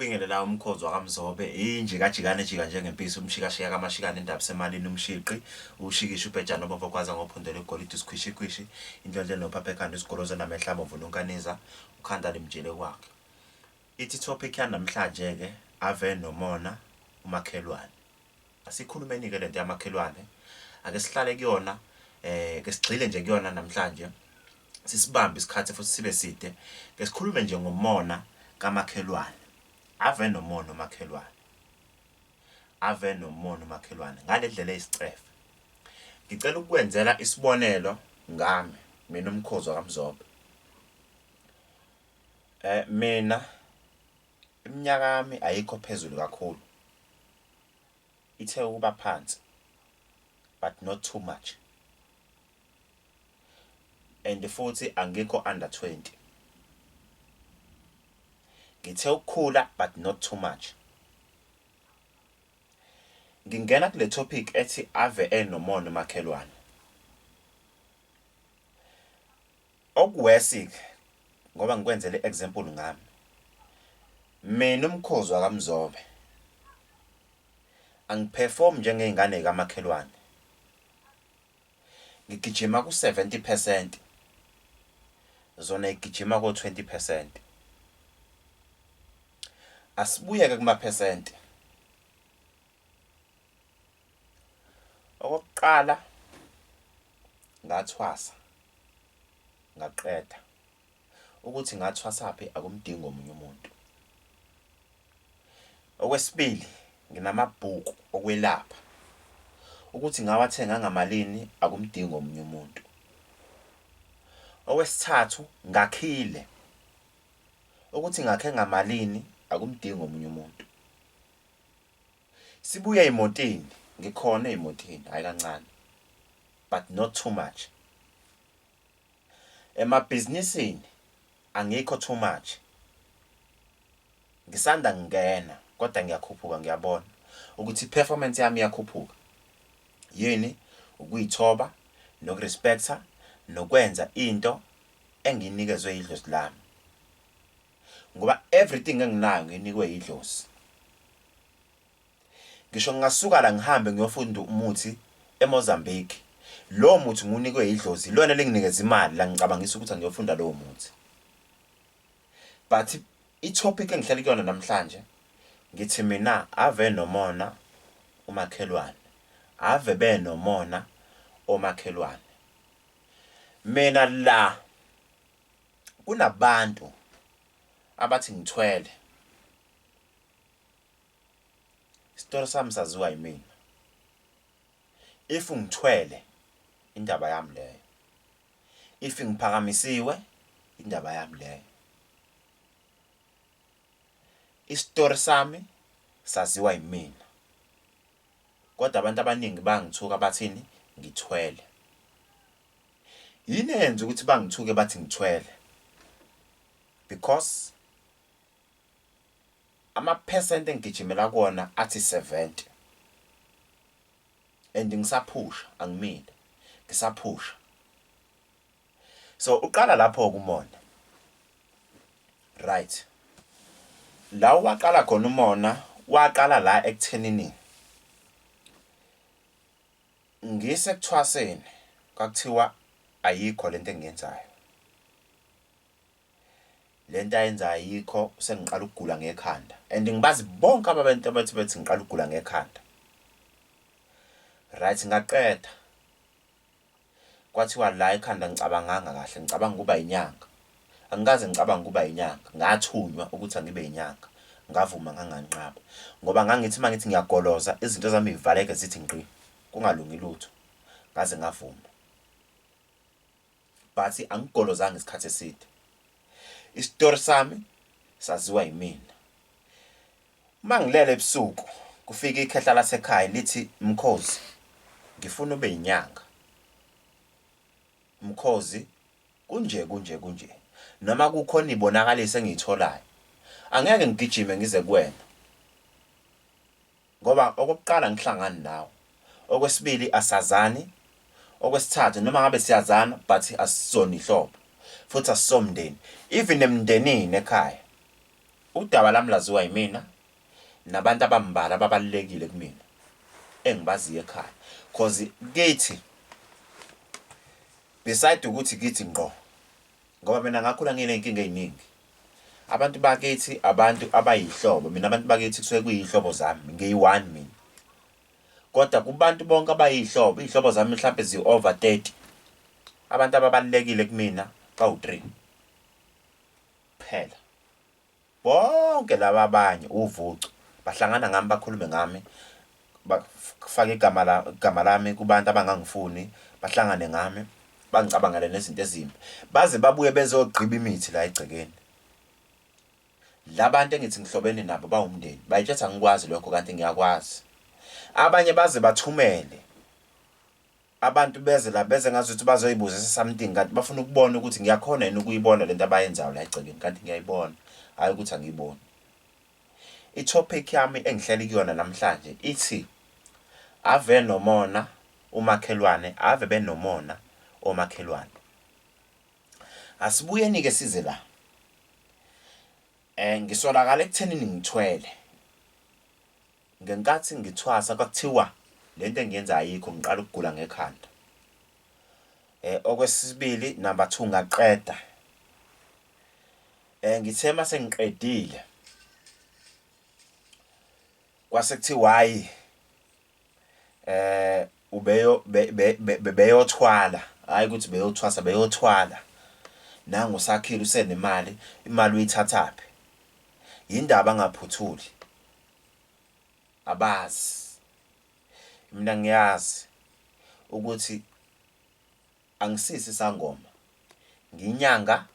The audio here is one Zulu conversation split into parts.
Ngiyakubingelela umkhozi wakaMzobe, injikajikane ejika njengempisi, umshikashika kamashikane indaba semalini, umshiqi, ushikisha ubhejane obomvu ogwaza ngophondo lwegolide, usikhwishikhwishi, inhlonhlo enophapha ekhanda, usigoloza onamehlo abomvu nonkaniza, ukhanda limjele kwakhe. Ithi topic yanamhlanje-ke ave nomona umakhelwane. Asikhulumeni-ke lento yamakhelwane, ake sihlale kuyona ke sigxile nje kuyona namhlanje, sisibambe isikhathi futhi sibe side. Ke sikhulume nje ngomona kamakhelwane. Ave nomona umakhelwane, ave nomona umakhelwane ngale ndlela eyisicefe. Ngicela ukukwenzela isibonelo ngami, mina umkhozi wakaMzobe. Mina iminyaka yami ayikho phezulu kakhulu. Ithe ukuba phansi but not too much and futhi angikho under 20. Ngithe ukukhula but not too much. Ngingena kule topic ethi ave enomona umakhelwane. Okuworse-ke ngoba ngikwenzele i-example ngami, mina umkhozi wakaMzobe angiperform njengey'ngane y'kamakhelwane. Ngigijima ku-70%, zona y'gijima ko-20%. Asibuye-ke kumaphesenti. Okokuqala ngathwasa ngaqeda. Ukuthi ngathwasaphi akumdingi omunye umuntu. Okwesibili, nginamabhuku okwelapha. Ukuthi ngawathenga ngamalini akumdingi omunye umuntu. Okwesithathu, ngakhile. Ukuthi ngakhe ngamalini akumdingi omunye umuntu. Sibuye ey'motini, ngikhona ey'motini, hhayi kancane, but not too much. Emabhizinisini angikho too much. Ngisanda kungena kodwa ngiyakhuphuka ngiyabona ukuthi i-performance yami iyakhuphuka. Yini? Ukuy'thoba noku-respect-a nokwenza into engiyinikezwe yidlozi lami. Ngoba everything enginayo ngiyinikwe yidlozi. Ngisho ngingasuka la ngihambe ngiyofunda umuthi eMozambique, lowo muthi ngiwunikwe yidlozi, ilona elinginikeza imali la ngicabangisa ukuthi angiyofunda lowo muthi. But i-topic engihleli kuyona namhlanje ngithi mina ave nomona umakhelwane, ave benomona omakhelwane. Mina la kunabantu abathi ngithwele. Isitori sami saziwa yimina. If ngithwele indaba yami leyo. If ngiphakamisiwe indaba yami leyo. Isitori sami saziwa yimina. Kodwa abantu abaningi bangithuka bathini ngithwele. Yini eyenza ukuthi bangithuke bathi ngithwele? Because amaphesenti engigijimela kuwona athi 70 and ngisaphusha angimile ngisaphusha. So uqala lapho kumona. Right. La waqala khona umona waqala la ekuthenini ngisekuthwaseni kwakuthiwa ayikho lento engiyenzayo. Lento ayenzayo ayikho sengiqala ukugula ngekhanda and ngibazi bonke abantu abathi bethi ngiqala ukugula ngekhanda. Right ngaqeda. Kwathiwa la ekhanda ngicabanganga kahle ngicabanga ukuba inyanga. Angikaze ngicabange ukuba inyanga. Ngathunywa ukuthi angibe inyanga. Ngavuma nganganqaba. Ngoba ngangithi uma ngithi ngiyagoloza izinto zami zivaleke zithi ngqi kungalungi lutho. Ngaze ngavuma. But angigolozanga isikhathi eside. Isitori sami saziwa yimina. Uma ngilele ebusuku kufika ikhehla lasekhaya lithi mkhozi ngifuna ube yinyanga. Mkhozi kunje kunje kunje. Noma kukhona ibonakaliso engiyitholayo. Angeke ngigijime ngize kuwena. Ngoba okokuqala angihlangani nawe. Okwesibili asazani. Okwesithathu noma ngabe siyazana but asizona ihlobo. Futhi asisomndeni. Even emndenini ekhaya. Udaba lami laziwa yimina nabantu abambalwa ababalulekile kumina engibaziyo ekhaya cause kithi beside ukuthi kithi ngqo ngoba mina ngakhula nginey'nkinga ey'ningi. Abantu bakithi abantu abayihlobo, mina abantu bakithi kusuke kuyiy'hlobo zami, ngiyi-one mina. Kodwa kubantu bonke abayiy'hlobo, iy'hlobo zami mhlampe zi-over 30. Abantu ababalulekile kumina bawu-three kuphela. Bonke laba abanye uvucu bahlangana ngami bakhulume ngami bafake igama la igama lami kubantu abangangifuni bahlangane ngami bangicabangele nezinto ezimbi baze babuye bezogqiba imithi la egcekeni. Labantu engithi ngihlobene nabo bawumndeni bayitshetha angikwazi lokho kanti ngiyakwazi. Abanye baze bathumele Abantu beze la beze ngazuthi bazoyibuzisa something kanti bafuna ukubona ukuthi ngiyakhona yini ukuyibona lento abayenzayo la egcekeni kanti ngiyayibona hhayi ukuthi angiyiboni. I-topic yami engihleli kuyona namhlanje ithi ave nomona umakhelwane ave benomona omakhelwane. Asibuyeni-ke size la. Eh ngisolakala ekuthenini ngithwele. Ngenkathi ngithwasa kwakuthiwa lento engiyenza ayikho ngiqala ukugula ngekhanda. Eh okwesibili number 2 ngaqeda. Eh ngithe mase ngiqedile kwase kuthiwa hayi eh ubeyo bebeyothwala hayi ukuthi beyothwasa beyothwala nangu sakhile usenemali imali uyithathaphi yindaba angaphuthuli Abazi. Mina ngiyazi ukuthi angisisi isangoma, ngiyinyanga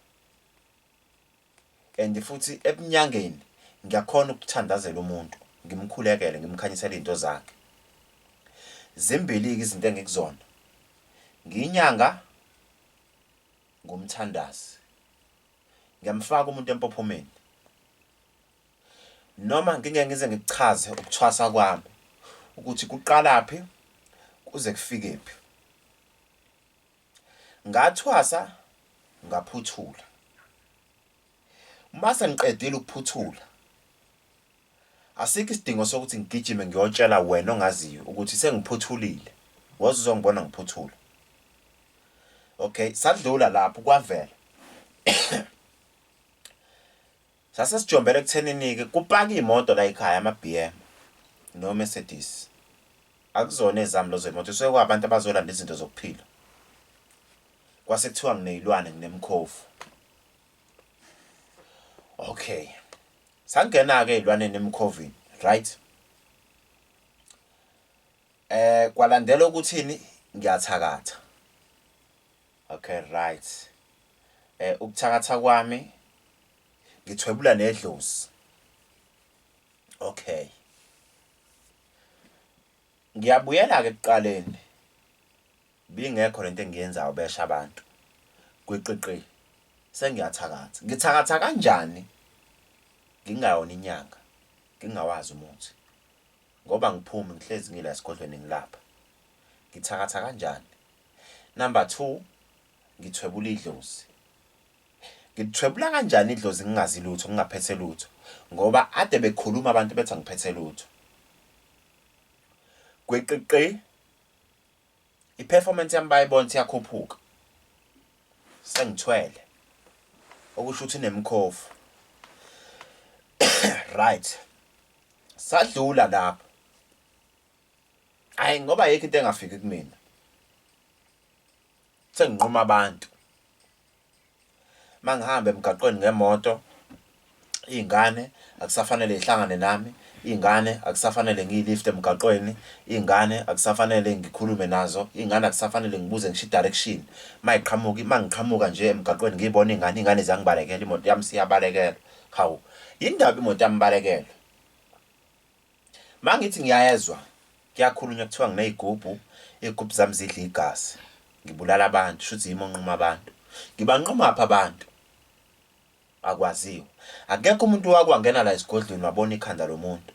and futhi ebunyangeni ngiyakhona ukuthandazela umuntu, ngimkhulekele, ngimkhanyisele izinto zakhe. Zimbili-ke izinto engikuzona, ngiyinyanga, ngumthandazi. Ngiyamfaka umuntu empophomeni. Noma ngingeke ngize ngikuchaze ukuthwasa kwami ukuthi kuqalaphi kuze kufikephi. Ngathwasa ngaphuthula. Uma sengiqedile ukuphuthula, asikho isidingo sokuthi ngigijime ngiyotshela wena ongaziyo ukuthi sengiphuthulile, woza uzongibona ngiphuthula. Okay, sadlula lapho kwavela. Sase sijombele ekuthenini-ke kupaka iy'moto la ekhaya ama-BM no-Mercedes. Akuzona ezami lezo y'moto kusuke kuwabantu abazolanda izinto zokuphila. Kwase kuthiwa nginey'lwane nginemikhovu. Okay. Sangena-ke ey'lwaneni emkhovini, right? Eh kwalandela ukuthini ngiyathakatha. Okay right. Eh ukuthakatha kwami ngithwebula nedlozi. Okay. Ngiyabuyela ke ekuqaleni. Bingekho lento engiyenzayo besha abantu. Gwiqiqi sengiyathakatha. Ngithakatha kanjani? Ngingayona inyanga. Ngingawazi umuthi. Ngoba ngiphumi ngihlezi ngila esigodlweni ngilapha. Ngithakatha kanjani? Number 2 ngithwebula idlozi. Ngilithwebula kanjani idlozi ngingazi lutho ngingaphethe lutho ngoba ade bekhuluma abantu bethi angiphethe lutho. Gwiqiqi i-performance yami bayibona ukuthi iyakhuphuka. Sengithwele. Okusho ukuthi inemikhovu. Right. Sadlula lapho. Hayi ngoba ayikho into engafiki kumina. Senginquma abantu. Mangihamba emgaqweni ngemoto iy'ngane akusafanele y'hlangane nami, iy'ngane akusafanele ngiy'lifte emgaqweni, iy'ngane akusafanele ngikhulume nazo, iy'ngane akusafanele ngibuze ngisho i-direction. Mayiqhamuka mangiqhamuka nje emgaqweni ngiyibona iy'ngane, iy'ngane ziyangibalekela, imoto yami siyabalekelwa. Hawu, yini ndaba imoto yami ibalekelwa? Mangithi ngiyayezwa kuyakhulunywa kuthiwa nginey'gubhu, iy'gubhu zami zidla igazi, ngibulala abantu, shuthi yimi onquma abantu. Ngibanqumaphi abantu? Akwaziwa. Akekho umuntu owake wangena la esigodlweni wabona ikhanda lomuntu.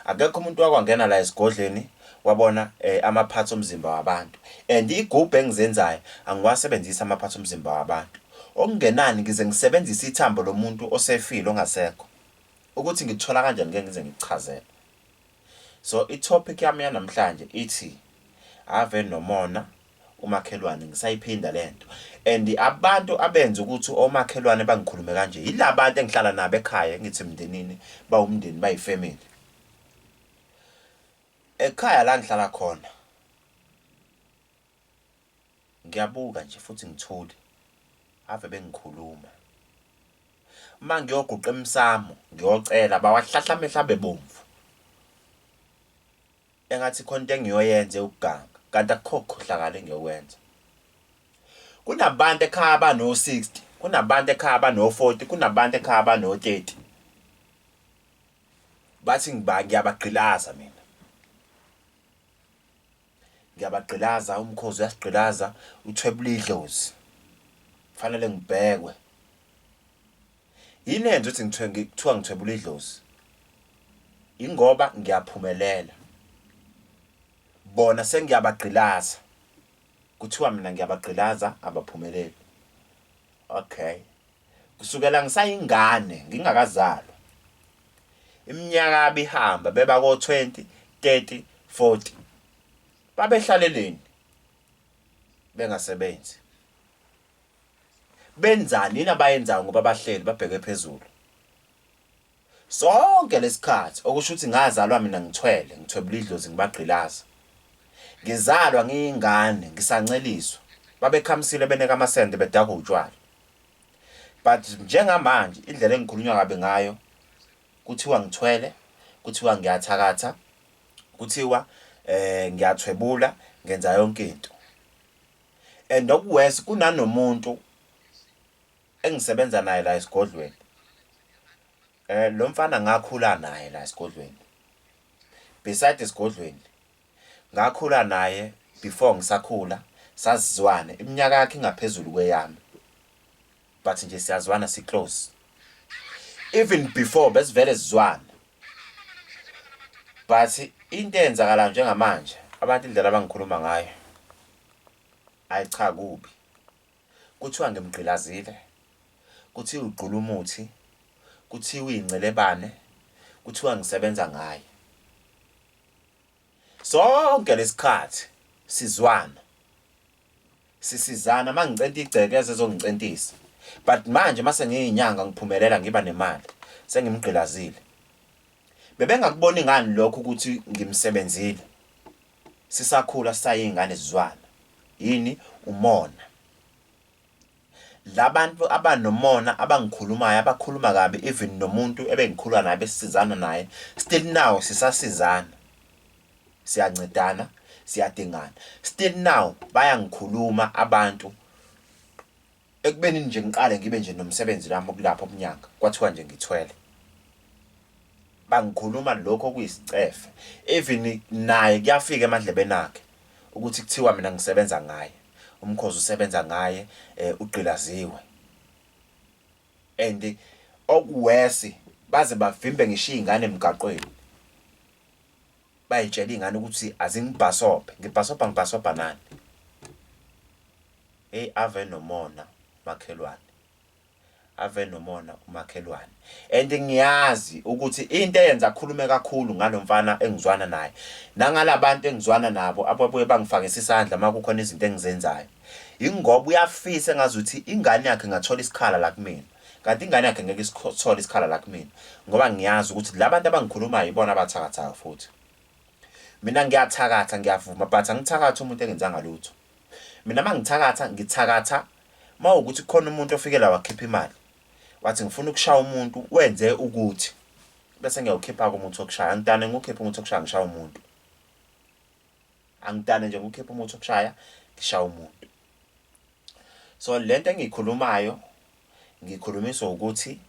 Akekho umuntu owake wangena la esigodlweni wabona eh, amaphathi omzimba wabantu. And igubhu engizenzayo angiwasebenzisi amaphathi omzimba wabantu. Okungenani ngize ngisebenzise ithambo lomuntu osefile ongasekho. Ukuthi ngikuthola kanjani ngeke ngize ngikuchazele. So i-topic yami yanamhlanje ithi ave nomona umakhelwane ngisayiphinda lento and abantu abenza ukuthi omakhelwane bangikhulume kanje yilabantu engihlala nabo ekhaya ngithi emndenini bawumndeni bayifamily. Ekhaya la ngihlala khona ngiyabuka nje futhi ngithule ave bengikhuluma. Uma ngiyoguqa emsamo ngiyocela bawahlahla amehlo abe bomvu. Engathi khona into engiyoyenza ewukuganga kanti akukho kukhohlakala engiyokwenza. Kunabantu ekhaya abano-60, kunabantu ekhaya abano-40, kunabantu ekhaya abano-30. Bathi ngiba ngiyabagqilaza mina. Ngiyabagqilaza, umkhozi uyasigqilaza, uthwebula idlozi. Kufanele ngibhekwe. Yini eyenza ukuthi ngithwe kuthiwa ngithwebula idlozi? Ingoba ngiyaphumelela. Bona sengiyabagqilaza. Kuthiwa mina ngiyabagqilaza abaphumeleli. Okay. Kusukela ngisayingane ngingakazalwa. Iminyaka yabo ihamba beba ko 20, 30, 40. Babehlaleleni? Bengasebenzi. Benzani yini abayenzayo ngoba bahleli babheke phezulu. Sonke lesikhathi okusho ukuthi ngazalwa mina ngithwele, ngithwebula idlozi ngibagqilaza. Ngizalwa ngiyingane ngisanceliswa. Babekhamisile beneka amasende bedakwa utshwala. But njengamanje indlela engikhulunywa kabi ngayo kuthiwa ngithwele, kuthiwa ngiyathakatha, kuthiwa eh ngiyathwebula, ngenza yonke into. And okuworse kunanomuntu engisebenza naye la esigodlweni. Eh lo mfana ngakhula naye la esigodlweni. Beside esigodlweni ngakhula naye before ngisakhula sazizwane iminyaka yakhe ingaphezulu kweyami. But nje siyazwana si close. Even before besivele sizwana. But into eyenzakalayo njengamanje abantu indlela abangikhuluma ngayo ayi cha kubi. Kuthiwa ngimgqilazile, kuthiwa ugqula umuthi, kuthiwa uyincelebane, kuthiwa ngisebenza ngaye. Sonke lesikhathi sizwana sisizana mangicenta igceke ezongicentisa but manje mase ngiyinyanga ngiphumelela ngiba nemali sengimgqilazile. Bebengakuboni ngani lokho ukuthi ngimsebenzile? Sisakhula sisayingane sizwana. Yini? Umona. Labantu abanomona abangikhulumayo abakhuluma kabi even nomuntu ebengikhula naye besisizana naye still now sisasizana. Siyancedana, siyadingana. Still now bayangikhuluma abantu ekubeni nje ngiqale ngibe nje nomsebenzi lami okulapha obunyanga kwathiwa nje ngithwele. Bangikhuluma lokho okuyisicefe. Even naye kuyafika emadlebeni akhe ukuthi kuthiwa mina ngisebenza ngaye. Umkhozi usebenza ngaye eh ugqilaziwe. And okuworse baze bavimbe ngisho izingane emgaqweni. Bayitshela izingane ukuthi azingibhasobhe. Ngibhasobha ngibhasobha nani? Hey ave nomona makhelwane. Ave nomona umakhelwane. And ngiyazi ukuthi into eyenza akhulume kakhulu ngalomfana engizwana naye nangalabantu engizwana nabo ababuye bangifakise isandla uma kukhona izinto engizenzayo. Ingoba uyafisa engazuthi ingane yakhe ingathola isikhala la kumina. Kanti ingane yakhe ngeke isithole isikhala la kumina ngoba ngiyazi ukuthi labantu abangikhulumayo ibona abathakathayo futhi. Mina ngiyathakatha ngiyavuma but angithakathi umuntu engenzanga lutho. Mina mangithakatha ngithakatha mawukuthi kukhona umuntu ofike la wakhipha imali wathi ngifuna ukushaya umuntu wenze ukuthi bese ngiyawukhipha-ke umuthi wokushaya. Angidane ngiwukhiphe umuthi wokushaya ngishaya umuntu. Angidane nje ngiwukhiphe umuthi wokushaya ngishaya umuntu. So lento engiyikhulumayo ngikhulumiswa ukuthi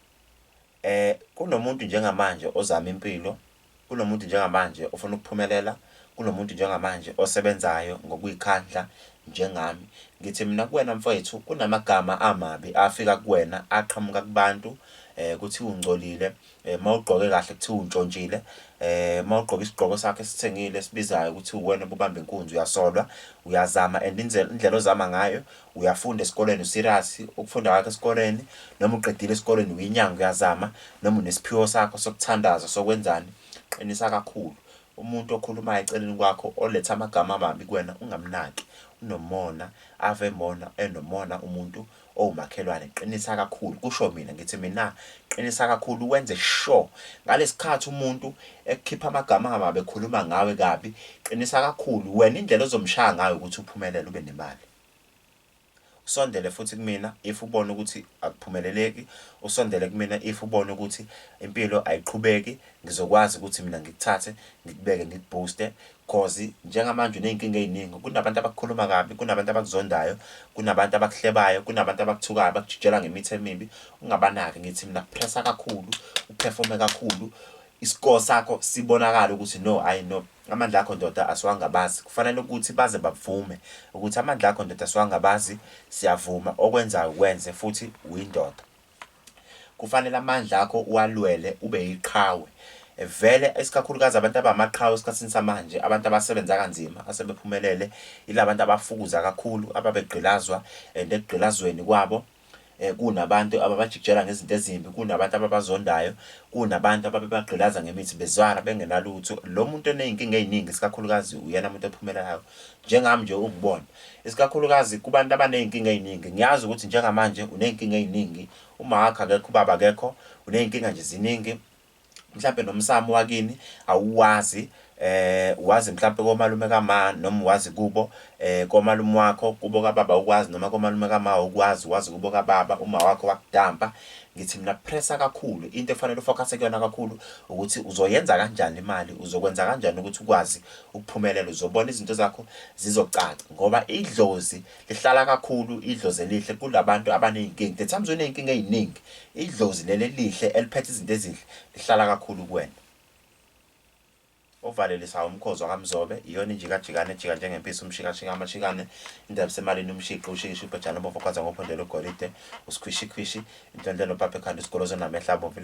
eh kunomuntu njengamanje ozama impilo, kunomuntu njengamanje ofuna ukuphumelela, kunomuntu njengamanje osebenzayo ngokuyikhandla njengami. Ngithi mina kuwena mfowethu kunamagama amabi afika kuwena aqhamuka kubantu. Kuthiwa ungcolile, uma ugqoke kahle kuthiwa untshontshile, uma ugqoke isigqoko sakho esithengile esibizayo kuthiwa uwena obubamba inkunzi, uyasolwa, uyazama and indlela ozama ngayo, uyafunda esikoleni u-serious, ukufunda kwakho esikoleni noma uqedile esikoleni uyinyanga uyazama, noma unesiphiwo sakho sokuthandaza sokwenzani, qinisa kakhulu. Umuntu okhulumayo eceleni kwakho oletha amagama amabi kuwena ungamnaki, unomona, ave emona, enomona umuntu owumakhelwane qinisa kakhulu kusho mina ngithi mina qinisa kakhulu wenze sure ngalesikhathi umuntu ekukhipha amagama amabi ekhuluma ngawe kabi qinisa kakhulu wena indlela ozomshaya ngayo ukuthi uphumelele ube nemali usondele futhi kumina if ubona ukuthi akuphumeleleki usondele kumina if ubona ukuthi impilo ayiqhubeki ngizokwazi ukuthi mina ngikuthathe ngikubeke ngikubooste Cause njengamanje uney'nkinga ey'ningi, kunabantu abakukhuluma kabi, kunabantu abakuzondayo, kunabantu abakuhlebayo, kunabantu abakuthukayo, abakujikijela ngemithi emibi, ungabanaki. Ngithi mina pressa kakhulu, uphefome kakhulu, i-score sakho sibonakale ukuthi no, hhayi no, amandla akho ndoda asiwangabazi. Kufanele ukuthi baze bavume ukuthi amandla akho ndoda asiwangabazi, siyavuma okwenzayo ukwenze futhi uyindoda. Kufanele amandla akho uwalwele ube yiqhawe. Vele isikakhulukazi abantu abamaqhawe esikhathini samanje, abantu abasebenza kanzima, asebephumelele, yilabantu abafukuza kakhulu, ababegqilazwa and ekugqilazweni kwabo kunabantu ababajikijela ngezinto ezimbi, kunabantu ababazondayo, kunabantu ababebagqilaza ngemithi bezwala bengenalutho. Lo muntu oney'nkinga ey'ningi isikakhulukazi uyena muntu ophumelelayo. Njengami nje ungibona, Isikakhulukazi kubantu abaney'nkinga ey'ningi. Ngiyazi ukuthi njengamanje uney'nkinga ey'ningi, umawakho akekho, ubaba akekho, uney'nkinga nje ziningi. Mhlampe nomsamo wakini awuwazi, wazi mhlampe komalume kama noma wazi kubo komalume wakho, kubo kababa awukwazi noma komalume kama awukwazi, wazi kubo kababa, uma wakho wakudampa. Ngithi mina pressa kakhulu, into efanele ufokhase kuyona kakhulu ukuthi uzoyenza kanjani imali, uzokwenza kanjani ukuthi ukwazi ukuphumelela, uzobona izinto zakho zizocaca ngoba idlozi lihlala kakhulu idlozi elihle kulabantu abaney'nkinga. The times uney'nkinga ey'ningi, idlozi leli elihle eliphethe izinto ezinhle lihlala kakhulu kuwena. Ovalelisayo umkhozi wakaMzobe, iyona injikajikane ejika njengempisi umshikashika amashikane, indaba isemalini umshiqi ushikisha ubhejane obomvu ogwaza ngophondo lwegolide, usikhwishikhwishi, inhlonhlelo opapha ekhanda usigolozo onamehlo abomvu.